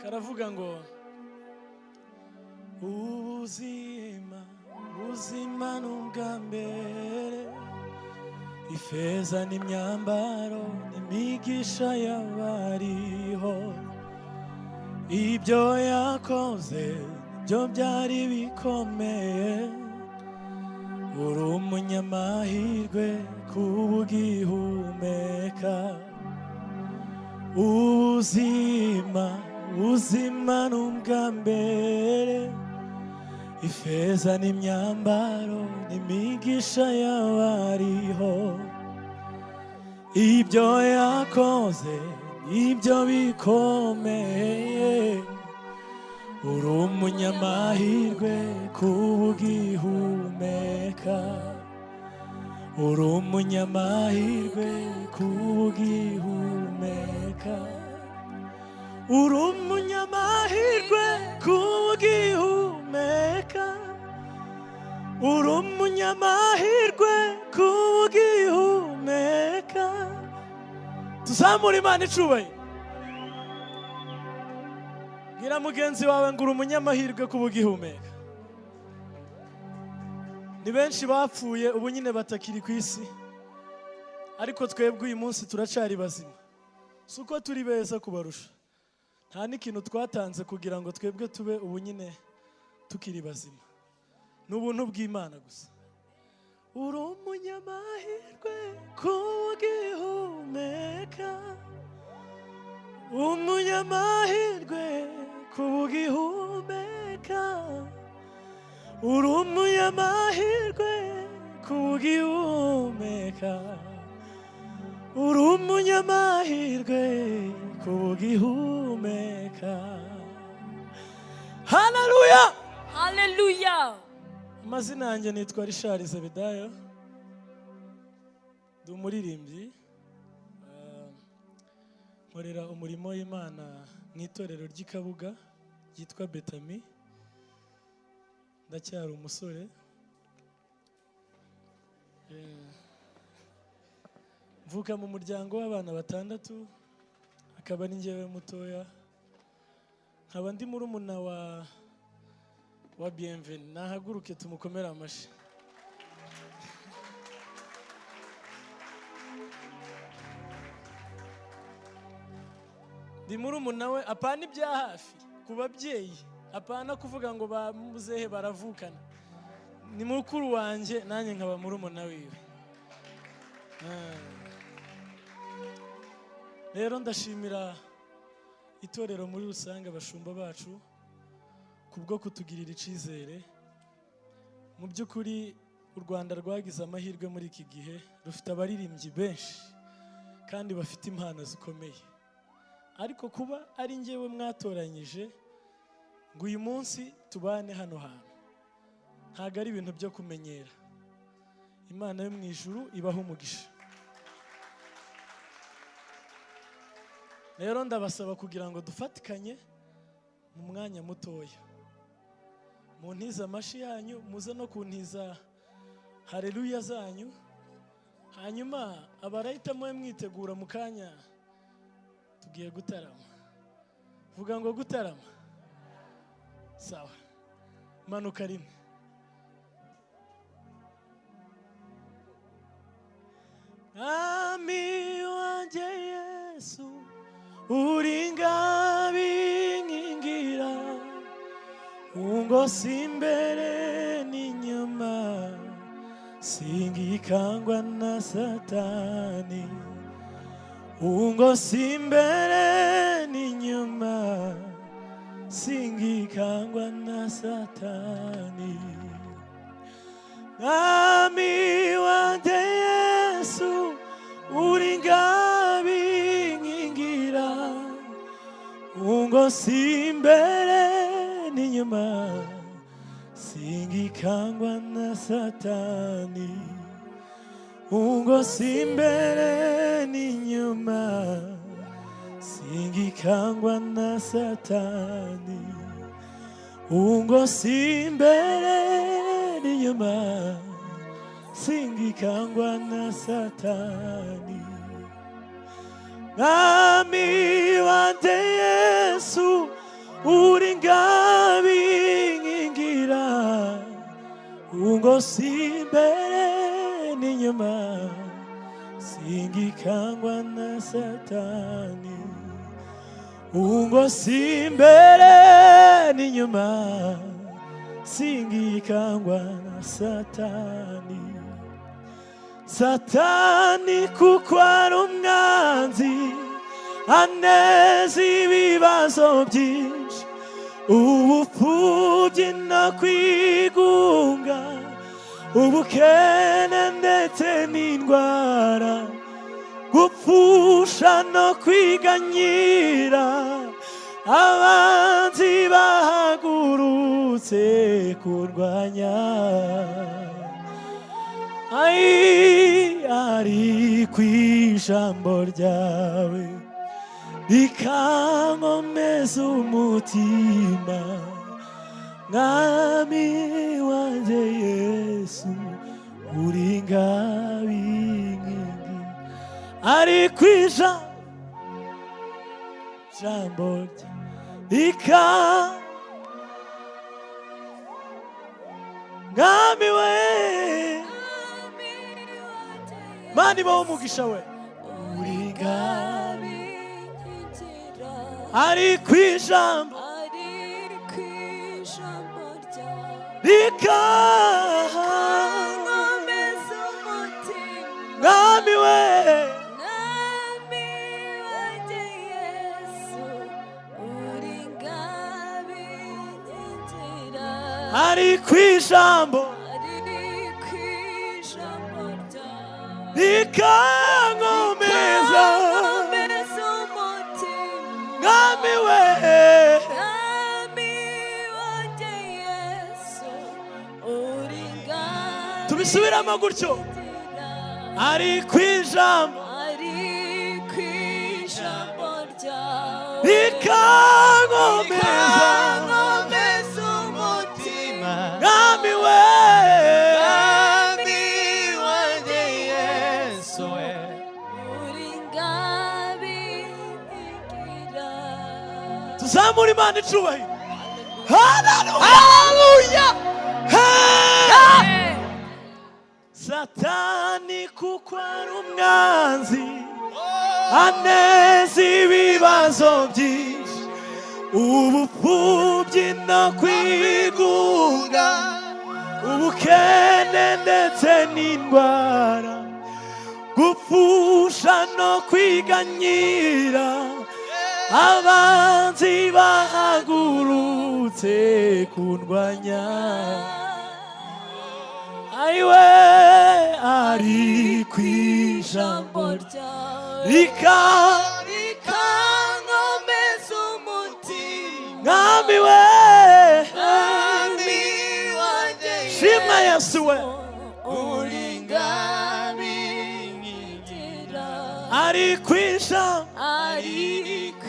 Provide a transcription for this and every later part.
Karavuga ngo ubuzima, buzima ni ubwa mbere, ifeza n'imyambaro n'imigisha y'abariho, ibyo yakoze byo byari bikomeye. Uri umunyamahirwe kuba ugihumeka. Ubuzima, buzima ni ubwa mbere, ifeza n'imyambaro n'imigisha y'abariho, ibyo yakoze ibyo bikomeye. Uri umunyamahirwe kuba ugihumeka. Uri umunyamahirwe kuba ugihumeka. Uri umunyamahirwe kuba ugihumeka. Uri umunyamahirwe kuba ugihumeka. Tuzamure Imana icubahiro. Bwira mugenzi wawe ngo uri umunyamahirwe kuba ugihumeka. Ni benshi bapfuye ubu nyine batakiri ku isi, ariko twebwe uyu munsi turacari bazima. Si uko turi beza kubarusha, nta n'ikintu twatanze kugira ngo twebwe tube ubu nyine tukiri bazima, ni ubuntu bw'Imana gusa. Uri umunyamahirwe kuba ugihumeka. Umunyamahirwe kuba ugihumeka. Uri umunyamahirwe kuba ugihumeka. Uri umunyamahirwe kuba ugihumeka. Haleluya! Hallelujah. Amazina yanjye nitwa Richard Zebedayo, ndi umuririmbyi. Nkorera umurimo w'Imana mu itorero ry'i Kabuga ryitwa Betami. Ndacyari umusore. Mvuka mu muryango w'abana batandatu, akaba ari njyewe mutoya, nkaba ndi murumuna wa Bienvenu. Nahaguruke tumukomere amashyi. Ndi murumuna we, apana ibya hafi ku babyeyi, apana kuvuga ngo ba muzehe baravukana, ni mukuru wanjye, nanjye nkaba murumuna wiwe. Rero ndashimira itorero muri rusange, abashumba bacu, kubwo kutugirira icyizere. Mu by'ukuri u Rwanda rwagize amahirwe muri iki gihe, rufite abaririmbyi benshi kandi bafite impano zikomeye, ariko kuba ari njyewe mwatoranyije ngo uyu munsi tubane hano hantu, ntabwo ari ibintu byo kumenyera. Imana yo mu ijuru ibaho umugisha. Rero ndabasaba kugira ngo dufatikanye mu mwanya mutoya, muntize amashi yanyu, muze no kuntiza haleluya zanyu, hanyuma abarahita mube mwitegura. Mu kanya tugiye gutarama. Vuga ngo gutarama. Sawa, manuka rimwe. Mwami wanjye Yesu, uri ngabinkingira, ungosi imbere n'inyuma, singikangwa na Satani. Ungosi imbere n'inyuma, singikangwa na Satani. Mwami wanjye Yesu, uri ngabinkingira, ungosi imbere n'inyuma, singikangwa na Satani. Ungosi imbere n'inyuma, singikangwa na Satani. Ungosi imbere n'inyuma, singikangwa na Satani. Mwami wanjye Yesu. Uri ngabinkingira, ungosi imbere n'inyuma, singikangwa na Satani. Ungosi imbere n'inyuma, singikangwa na Satani. Satani kuko ari umwanzi, aneza ibibazo byinshi, ubupfubyi no kwigunga, ubukene ndetse n'indwara, gupfusha no kwiganyira. Abanzi bahagurutse kurwanya. Ai, ari ku ijambo ryawe rikankomeza umutima. Mwami wanjye Yesu, uri ngabinkingi. Ari ku ijambo rye rika Mwami we. Mana ibaho umugisha we. Uri ari ku ijambo rika Mwami we. Mwami wanjye Yesu, uri ngabinkingira. Ari ku ijambo Ari ku ijambo ryawe rikankomeza. Rikankomeza umutima. Mwami we. Mwami wanjye Yesu, uri Tubisubiramo gutyo. ngabinkingira. Ari ku ijambo Ari ku ijambo ryawe rikankomeza. Rikankomeza umutima. Mwami we. Mwami wanjye Yesu we. Uri ngabinkingira. Tuzamure Imana icubahiro. Haleluya! Hey! Satani kuko ari umwanzi, aneza ibibazo byinshi, ubupfubyi no kwigunga, ubukene ndetse n'indwara, gupfusha no kwiganyira. Abanzi bahagurutse kundwanya. Ayiwe, ari ku ijambo ryawe rika rikankomeza umutima. Mwami we. Mwami wanjye. Shima Yesu we. Uri ngabinkingira. Ari ku ijambo Ari ku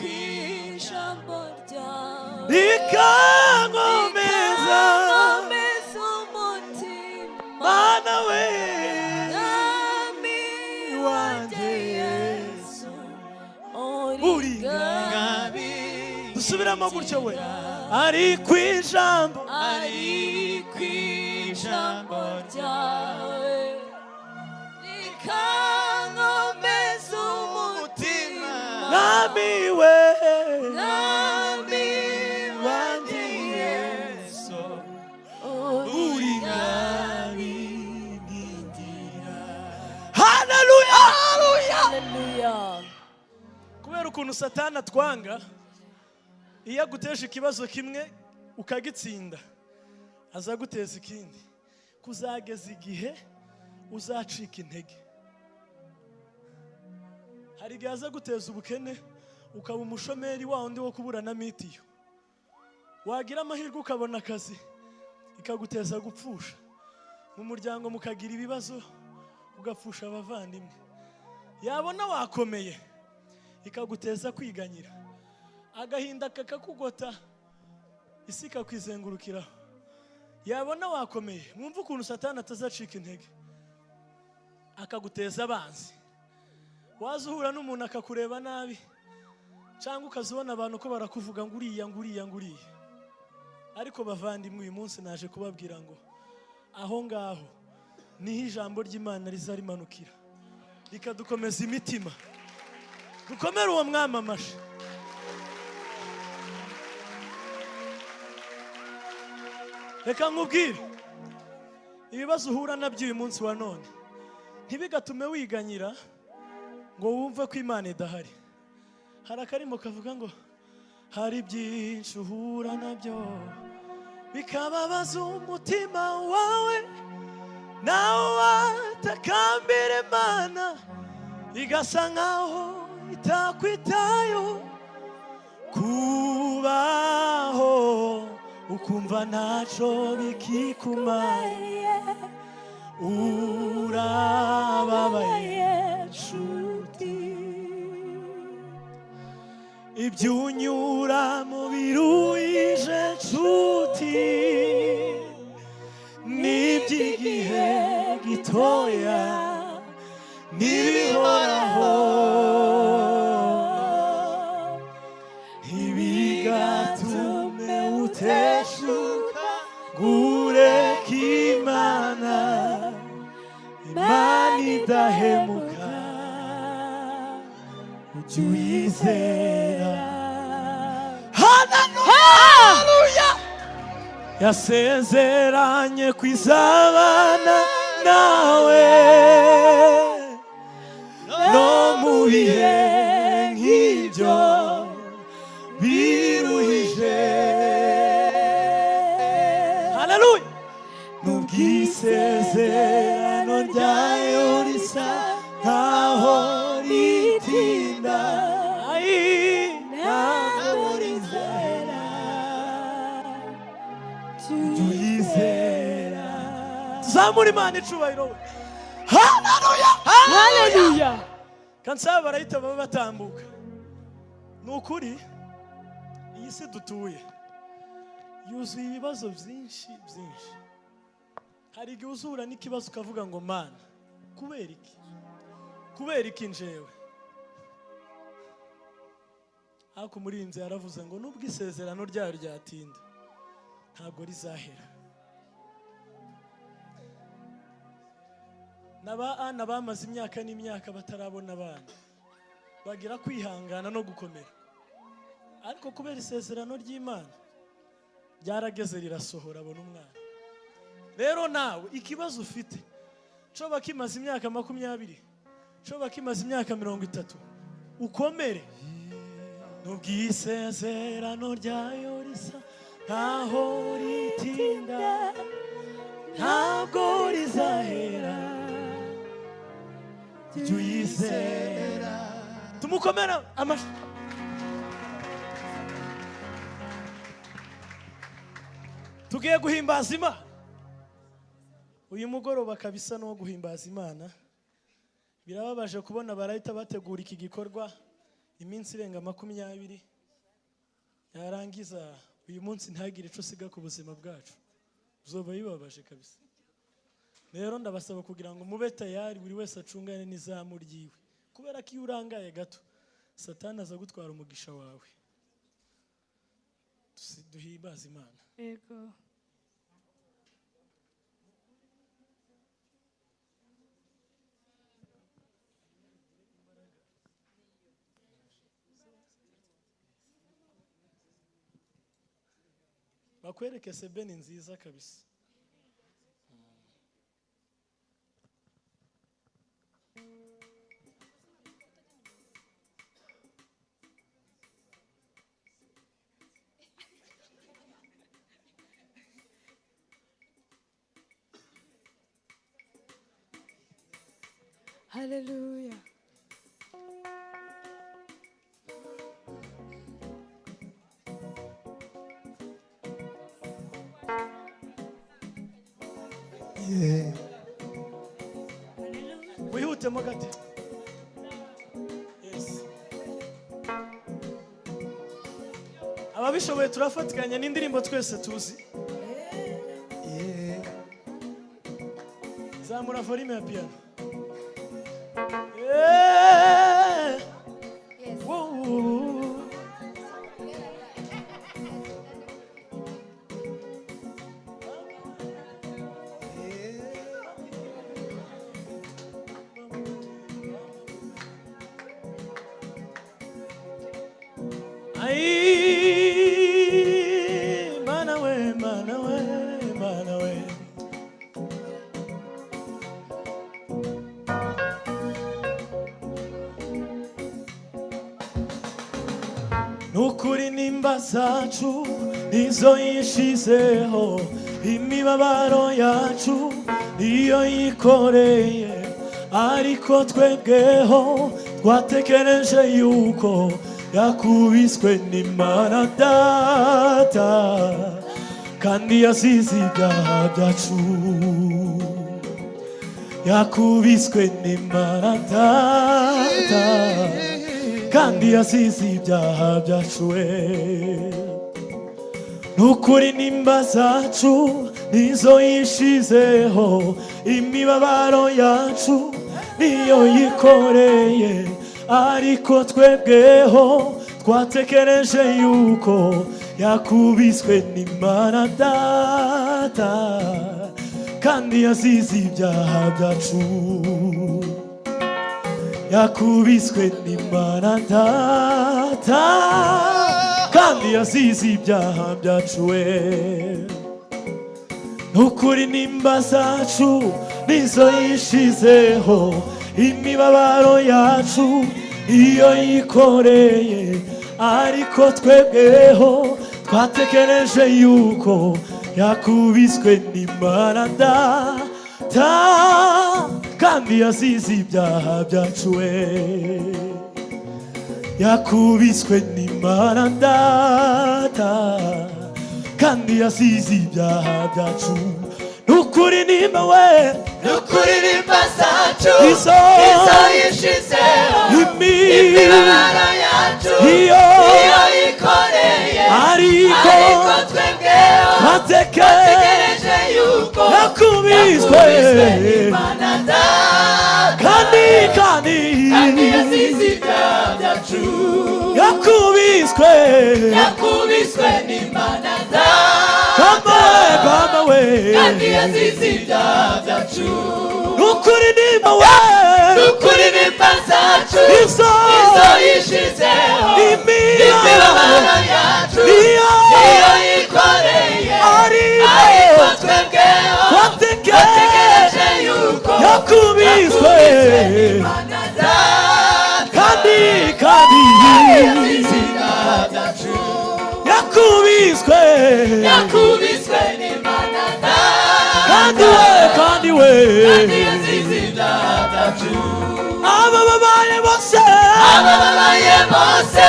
ijambo ryawe rikankomeza. Rikankomeza umutima. Mana we. Mwami wanjye Yesu, Uri uri Dusubiramo gutyo we. Ari ku ijambo Ari ku ijambo ryawe rikankomeza umutima. Mwami we. Mwami wanjye Yesu, Uri ngabinkingira. Haleluya! Haleluya! Kubera ukuntu Satani atwanga, iyo aguteje ikibazo kimwe ukagitsinda, aza guteza ikindi kuzageza igihe uzacika intege. Hari igihe aza guteza ubukene, ukaba umushomeri wa wundi wo kubura na mitiyu. Wagira amahirwe ukabona akazi, ikaguteza gupfusha mu muryango, mukagira ibibazo, ugapfusha abavandimwe. Yabona wakomeye, ikaguteza kwiganyira, agahinda kakakugota, isi ikakwizengurukiraho. Yabona wakomeye, mwumve ukuntu Satani atazacika intege, akaguteza abanzi. Waza uhura n'umuntu akakureba nabi. Cyangwa ukazibona abantu ko barakuvuga ngo uriya, ngo uriya, ngo uriya. Ariko bavandimwe, uyu munsi naje kubabwira ngo aho ngaho niho ijambo ry'Imana rizarimanukira rikadukomeza imitima. Dukomere uwo mwamamaje. Reka nkubwire, ibibazo uhura nabyo uyu munsi wa none ntibigatume wiganyira ngo wumve ko Imana idahari. Hari akarimo kavuga ngo hari byinshi uhura nabyo bikababaza umutima wawe, nawe watakambira Imana igasa nkaho itakwitayeho. Kubaho ukumva ntacyo bikikumariye, urababaye nshuti. Ibyo unyura mu biruhije nshuti n'iby'igihe gitoya, ntibihoraho. Ntibigatume uteshuka ngo ureke Imana, Imana idahemuka, ujye uyizera. Haleluya! Yasezeranye kwizabana nawe no mu bihe nk'ibyo biruhije. Haleluya! Nubwisezerano ryayo risa nkaho ritinda, ai, ntabwo rizera, jya uyizera. Tuzamura Imana icubahiro we. Haleluya! Haleluya! Kansaba barahita baba batambuka. Ni ukuri, iyi si dutuye yuzuye ibibazo byinshi byinshi. Hari igihe uzura n'ikibazo ukavuga ngo Mana, kubera iki? Kubera iki njewe? Ariko umurinzi yaravuze ngo nubwo isezerano ryayo ryatinda, ntabwo rizahera. N'aba Ana bamaze imyaka n'imyaka batarabona abana, bagira kwihangana no gukomera, ariko kubera isezerano ry'Imana ryarageze rirasohora, abona umwana. Rero nawe ikibazo ufite coba kimaze imyaka 20, coba kimaze imyaka 30, ukomere. Nubwo isezerano ryayo risa nkaho ritinda, ntabwo rizahera, jya uyizera. Tumukomera amashyi. Tugiye guhimbaza Imana uyu mugoroba kabisa, n'uwo guhimbaza Imana. Birababaje kubona barahita bategura iki gikorwa iminsi irenga 20, yarangiza uyu munsi ntagire icyo usiga ku buzima bwacu. Bizoba bibabaje kabisa. Rero ndabasaba kugira ngo mube tayari, buri wese acungane n'izamu ryiwe, kubera ko iyo urangaye gato Satani aza gutwara umugisha wawe. Duhimbaze Imana. Yego. Bakwereke sebeni nziza kabisa. Haleluya! Yeah. Wihutemo gate. Yes. Ababishoboye turafatikanya n'indirimbo twese tuzi. Yeah. Zamura volume ya piano. Yeah. Yes. Woo. Nukuri nimba zacu nizo yishizeho, imibabaro yacu niyo yikoreye, ariko twebweho twatekereje yuko yakubiswe n'Imana Data kandi yazize ibyaha byacu. Yakubiswe n'Imana Data kandi yazize ibyaha byacu we. Nukuri nimba zacu nizo yishizeho, imibabaro yacu niyo yikoreye, ariko twebweho twatekereje yuko yakubiswe n'Imana Data kandi yazize ibyaha byacu. Yakubiswe n'Imana Data kandi yazize ibyaha byacu we. Nukuri nimba zacu nizo yishizeho, imibabaro yacu iyo yikoreye, ariko twebweho twatekereje yuko yakubiswe n'Imana Data kandi yazize ibyaha byacu we. Yakubiswe n'Imana Data kandi yazize ibyaha byacu. Nukuri nimba we Nukuri nimba zacu izo izo yishizeho, imibabaro yacu iyo iyo yikoreye, ariko ariko twebweho twatekereje twatekereje yuko yakubiswe n'Imana Data kandi kandi yazize ibyaha byacu. Yakubiswe Yakubiswe n'Imana Data Kama we, Baba we, kandi yazize ibyaha byacu. Nukuri nimba we Nukuri nimba zacu izo izo yishizeho, imibabaro yacu iyo iyo yikoreye, ariko ariko twebweho twatekereje twatekereje yuko yakubiswe n'Imana Data kandi yazize ibyaha byacu. Yakubiswe Yakubiswe n'Imana Data kandi we, kandi we kandi yazize ibyaha byacu. Aba babaye bose, Abababaye bose,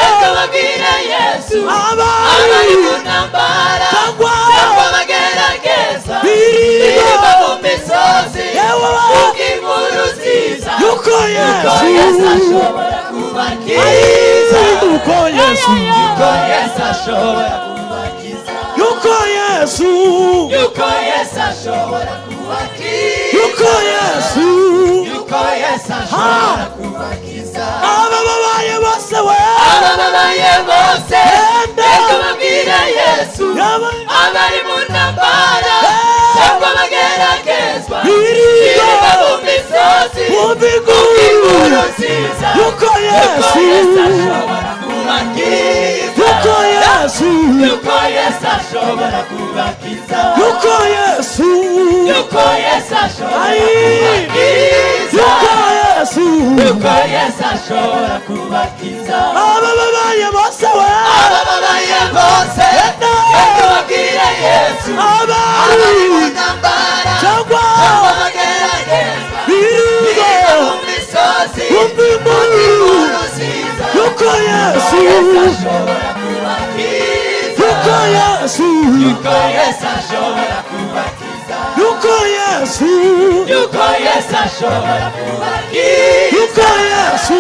reka babwire Yesu, abari abari mu ntambara cyangwa cyangwa bagerageza biriba biba mu misozi, yewe kuko inkuru nziza yuko yuko Yesu Yesu ashobora kubakiza, yuko Yesu yuko Yesu ashobora kubakiza, yuko Yesu yuko Yesu ashobora kubakiza, yuko Yesu yuko Yesu ashobora kubakiza. Aba babaye bose we, Abababaye bose, Enda. reka babwire Yesu, Yaba abari mu ntambara cyangwa bageragezwa biriba biba mu misozi, mu biguru inkuru nziza yuko yuko Yesu Yesu ashobora kubakiza, yuko Yesu yuko Yesu ashobora kubakiza, yuko Yesu yuko Yesu ashobora Ai. kubakiza, yuko Yesu yuko Yesu ashobora kubakiza. Aba babaye bose we, Abababaye bose, Enda. reka babwire Yesu, abari abari mu ntambara cyangwa cyangwa bageragezwa biriba biba mu misozi, mu biguru inkuru nziza yuko Yesu Yesu ashobora kubakiza, yuko Yesu yuko Yesu ashobora kubakiza, yuko Yesu yuko Yesu ashobora kubakiza, yuko Yesu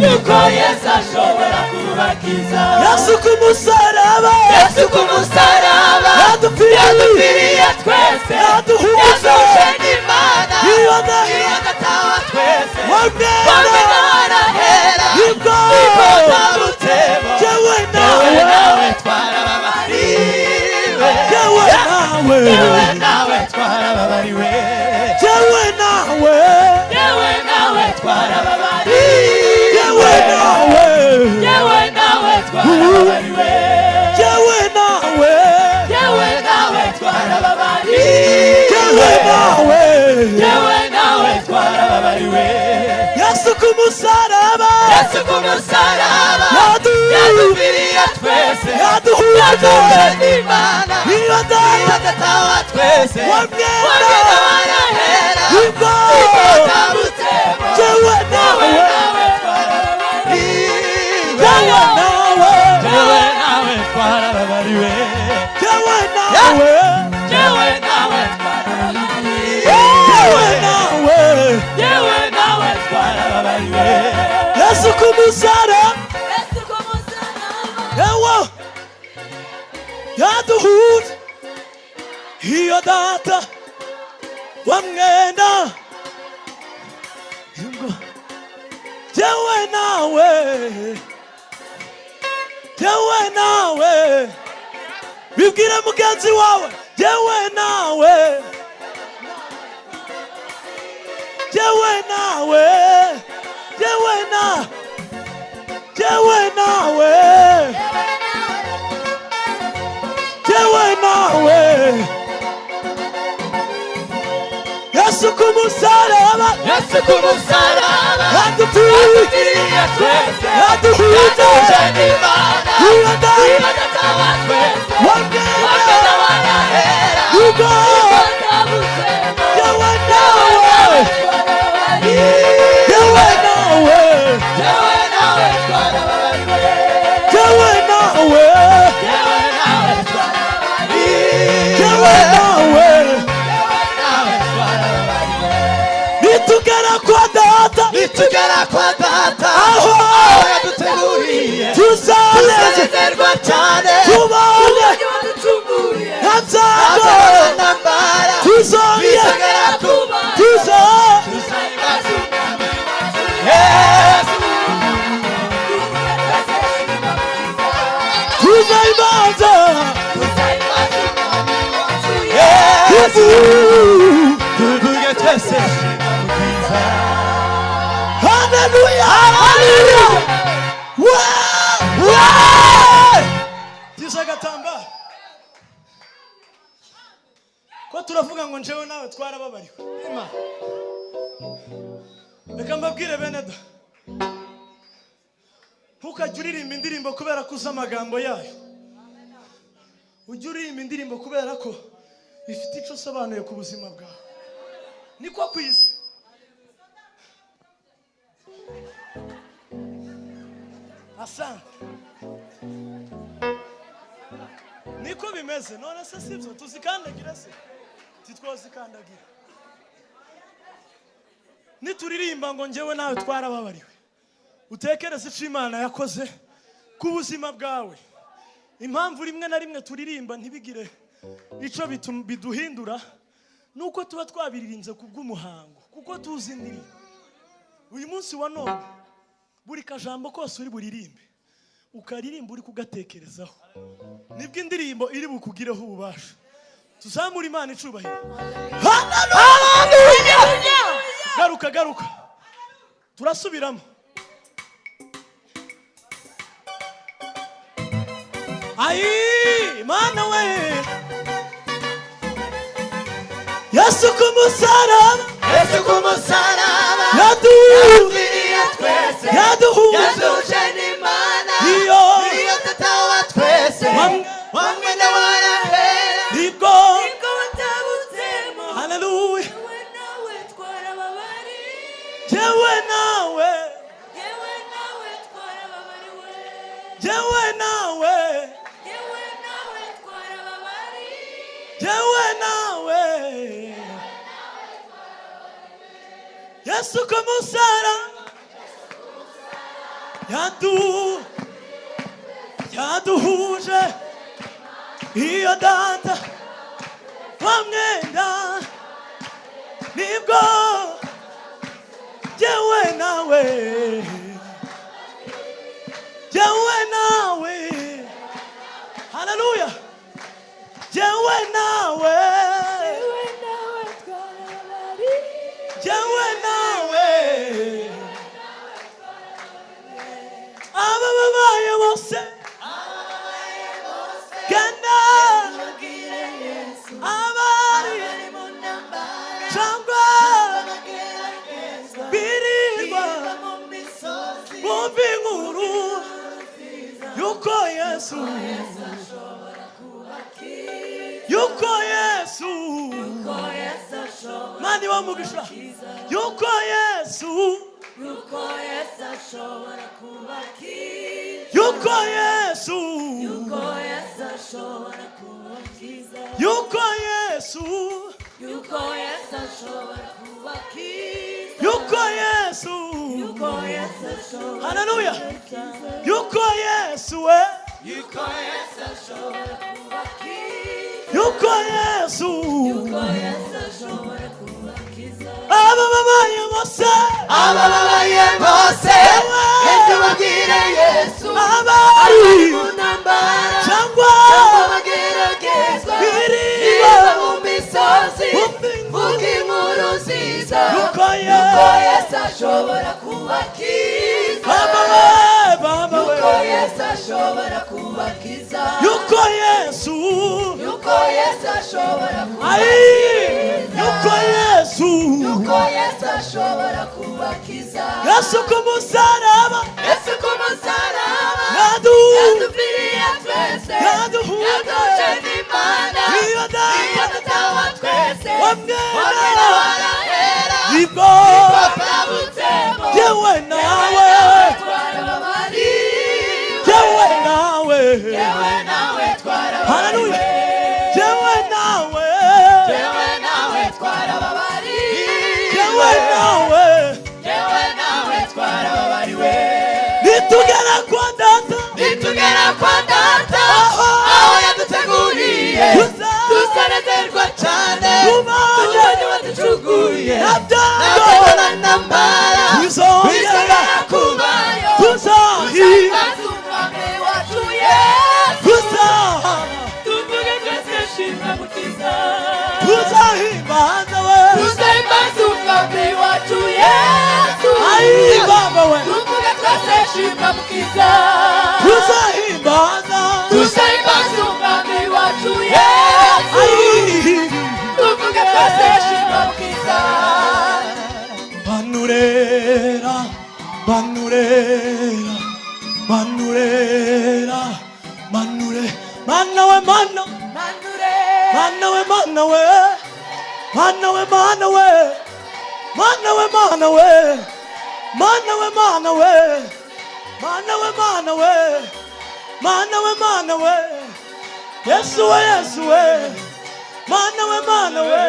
yuko Yesu ashobora kubakiza. Yesu ku musaraba Yesu ku musaraba yadupfiriye, yadupfiriye twese, yaduhuje yaduhuje n'Imana, Iyo Data iyo Data wa twese wamwera wamwera nibwo nibwo tabutebo jewe yewe nawe nawe twarababariwe, jewe nawe yewe nawe twarababariwe, jewe nawe yewe nawe twarababariwe, jewe nawe yewe nawe twarababariwe, jewe nawe yewe nawe twarababariwe, jewe nawe yewe nawe twarababariwe. Yesu ku musaraba Yesu ku musaraba yadupfiriye. Yaduhuje n'Imana. Iyo Iyo Data Data wa twese. wa mwenda Wamwenda warahera. Nibwo Tabutsemo. Jewe nawe. Nawe twarababariwe. Jewe nawe. Jewe nawe twarababariwe. Jewe nawe. Yewe nawe twarababariwe. Jewe nawe. Yewe nawe twarababariwe. Yesu ku musaraba. Yesu ku musaraba. Ewa yaduhuje. Iyo Data wa mwenda ngo jewe nawe, jewe nawe. Bibwire mugenzi wawe: jewe nawe, jewe nawe, jewe na jewe nawe, jewe nawe. Yesu ku musaraba. Yesu ku musaraba. Yadupfiriye. Yadupfiriye twese. Yaduhuje. Yaduhuje n'Imana. Iyo Data Iyo Data wa twese. wa mwenda Wamwenda warahera. Yugo Tabutsemo. jewe nawe, jewe nawe. Jewe nawe twarababariwe. Jewe nawe. Jewe nawe twarababariwe. Jewe nawe. Nawe twarababariwe. Nitugera kwa Data, Nitugera kwa Data, aho aho yaduteguriye, tuzaneze tuzanezerwa cyane. Tubane Waducunguriye. nta byago. Nta ntambara. Tuzongera Bizongera kuba. tuza Tuzahimbaza Umwami wacu Yesu. Tuzahimbaza. Tuzahimbaza Umwami wacu Yesu. Tuvuge twese ubwiza. Haleluya, haleluya! Wow! Tisha agatambaro ko turavuga ngo njyewe nawe twarababariwe. Reka mbabwire, bene da, ntukajye uririmba indirimbo kubera ko uzi amagambo yayo. Ujye uririmba indirimbo kubera ko ifite icyo usobanuye ku buzima bwawe. Niko ku isi. Asante. Niko bimeze. None se sibyo? Tuzikandagira se? Titwozikandagira. Nituririmba ngo njyewe nawe twarababariwe, utekereze icyo Imana yakoze ku buzima bwawe. Impamvu rimwe na rimwe turirimba ntibigire icyo biduhindura nuko tuba twabiririnze ku bw'umuhango, kuko tuzi indirimbo. Uyu munsi wa none, buri kajambo kose uri buririmbe, ukaririmba uri kugatekerezaho, nibwo indirimbo iri bukugireho ububasha. Tuzamure Imana icubahiro. Haleluya! Garuka, garuka, turasubiramo. Ayi Mana we! Yesu ku musaraba. Yesu ku musaraba. Yaduhuje. Yadupfiriye twese. Yaduhuje. Yaduhuje n'Imana. Iyo Iyo Data wa twese. Wamwenda warahera. Nibwo Nibwo watabutsemo. Haleluya. Yewe nawe twarababariwe. Jewe nawe. Yewe nawe twarababariwe. Jewe nawe. Yewe nawe twarababariwe. Jewe nawe. Yesu ku musaraba yaduhuje. Iyo Data wa mwenda, nibwo jewe nawe, jewe nawe. Haleluya! Jewe nawe. Yewe nawe twarababariwe. Jewe nawe. Aba babaye bose, genda. Babwire Yesu. Abari Abari mu ntambara. cyangwa Abageragezwa. birirwa Birirwa mu misozi. bumva inkuru Nziza. y'uko Yuko Yesu, yuko Yesu, Mani wa mugisha, yuko Yesu, Yuko Yesu ashobora kubakiza. Yuko Yesu, Yuko Yesu ashobora kubakiza. Yuko Yesu, Yuko Yesu ashobora kubakiza. Yuko Yesu, Yuko Yesu ashobora Haleluya. kubakiza. Yuko Yesu we, Yuko Yesu Ashobora kubakiza. Yuko Yesu, Yuko Yesu ashobora kubakiza. Abababaye bose, abababaye bose, enda ubabwire Yesu abari mu ntambara cyangwa cyangwa bageragezwa, Ibiriba. niba mu misozi, Umva inkuru. vuga inkuru nziza Yuko yuko Yesu, Yesu ashobora kubakiza. Baba we, Baba Yuko we, Yesu ashobora kubakiza. Yuko Yesu, Yuko Yesu ashobora Ai, kubakiza. Yuko Yesu, Yuko Yesu ashobora kubakiza. Yesu ku musaraba, Yesu ku musaraba yadu, yadupfiriye twese, yaduhuye, yaduje n'Imana, Iyo data, iyo data wa twese, wamwera, wamwera warahera, Ibo, twabutsemo, yewe nawe, twarababariwe, yewe nawe, yewe nawe twarababariwe, Haleluya, yewe nawe, yewe nawe twarababariwe, yewe nawe, yewe nawe twarababariwe. Nitugera kwa data, Nitugera kwa data, Aho. aho yaduteguriye, Tuzanezerwa tuzanezerwa cyane, Tubanye. tubonye waducunguye, Nta byago. ntabwo na ntambara Bizongera. bizongera kubayo, tuzahira, tuzahimbaza umwami wacu Yesu, tuzaha, Tuvuge twese shimwa mukiza. tuzahimbaza we, tuzahimbaza umwami wacu Yesu, Ai, Baba we, tuvuge twese shimwa mukiza, tuzahimbaza, tuzahimbaza umwami wacu Yesu, Ai, tuvuge twese shimwa mukiza. Manurera, manurera, manurera, manure, mana we, mana, mana we, mana we, mana we, mana we, mana we, mana we, mana we, mana we, mana we, mana we, mana we, mana we, Yesu we, Yesu we, mana we, mana we,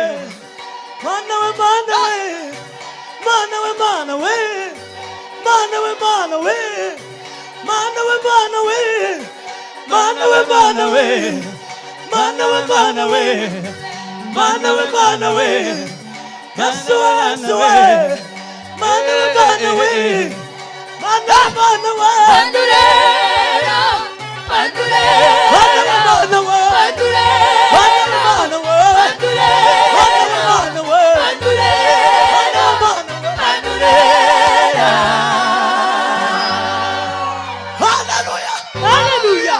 mana we, mana we, mana we, mana we, mana we, mana we, mana we, mana we, mana we, mana we, mana we, mana we, mana we, mana we, Yesu we, Yesu we, mana we, mana we, mana, mana we, Mandurera, mana, mandurera, mana we, mandurera, mana, mana we, mandurera, mana, mana we, mandurera, mana, mana we. mandurera. Haleluya! Haleluya.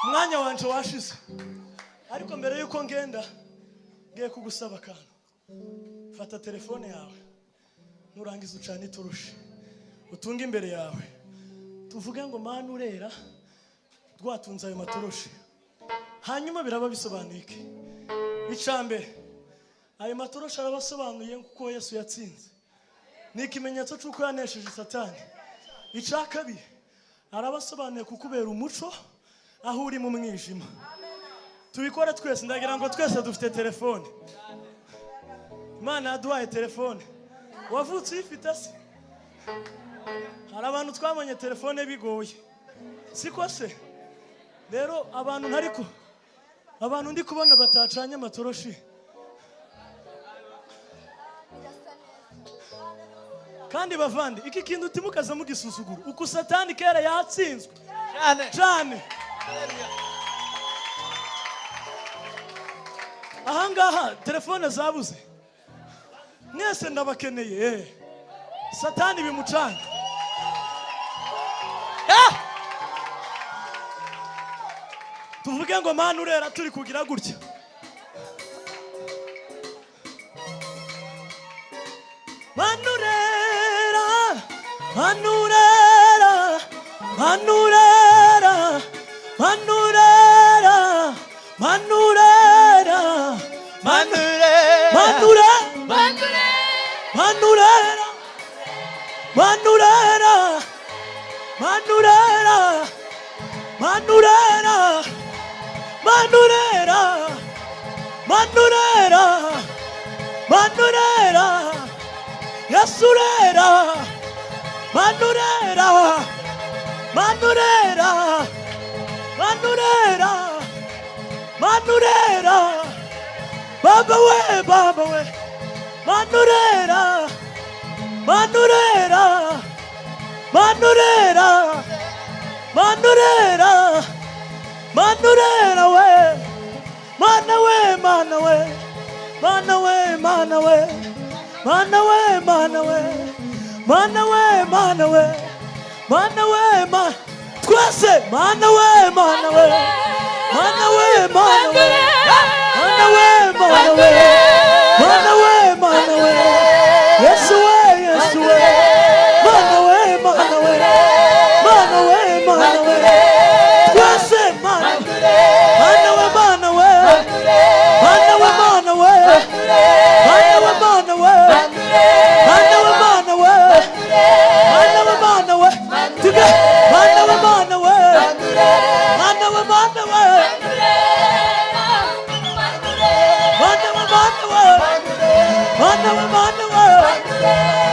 Umwanya wanje washize, ariko mbere yuko ngenda ngiye kugusaba akantu. Fata telefone yawe, nurangiza ucane iturushi, utunge imbere yawe, tuvuge ngo "Mana urera", rwatunze ayo matoroshi. Hanyuma biraba bisobanuye iki? Icya mbere, ayo matoroshi arabasobanuye kuko Yesu yatsinze, ni ikimenyetso cy'uko yanesheje Satani. Icya kabiri, arabasobanuye kukubera umuco aho uri mu mwijima. Tubikore twese. Ndagira ngo twese dufite telefone. Imana yaduhaye telefone. Wavutse uyifite se? Hari abantu twabonye telefone bigoye, siko se? Rero abantu ntari ku abantu ndi kubona batacanye amatoroshi. Kandi bavandi, iki kintu utimukaza mugisuzugura, uku Satani kera yatsinzwe Cyane. Cyane. Ahangaha telefone zabuze, mwese ndabakeneye. Satani bimucanga. Ah! Tuvuge ngo "Mana urera", turi kugira gutya. Mana urera, Mana urera, Manurera, manurera, manurera, manurera, manurera, manurera, manurera, manurera, manurera, manurera, manurera, Yesurera, manurera, manurera, manurera, manurera, baba we, baba we, manurera, manurera, manurera, manurera, manurera we, mana we, mana we, mana we, mana we, mana we, mana we, mana we, mana we, mana we, ma twese, mana we, mana we, mana we, mana we, mana we, mana we, mana we, mana we, Yesu we, Yesu we, mana we, mana we, mana we, mana we, twese, mana mana we, mana we, mana we, mana we, mana we, mana we, mana we, mana we, mana we, mana we, tuge, mana we, mana we, mana we, mana we, mana we, mana we, mana we, mana we.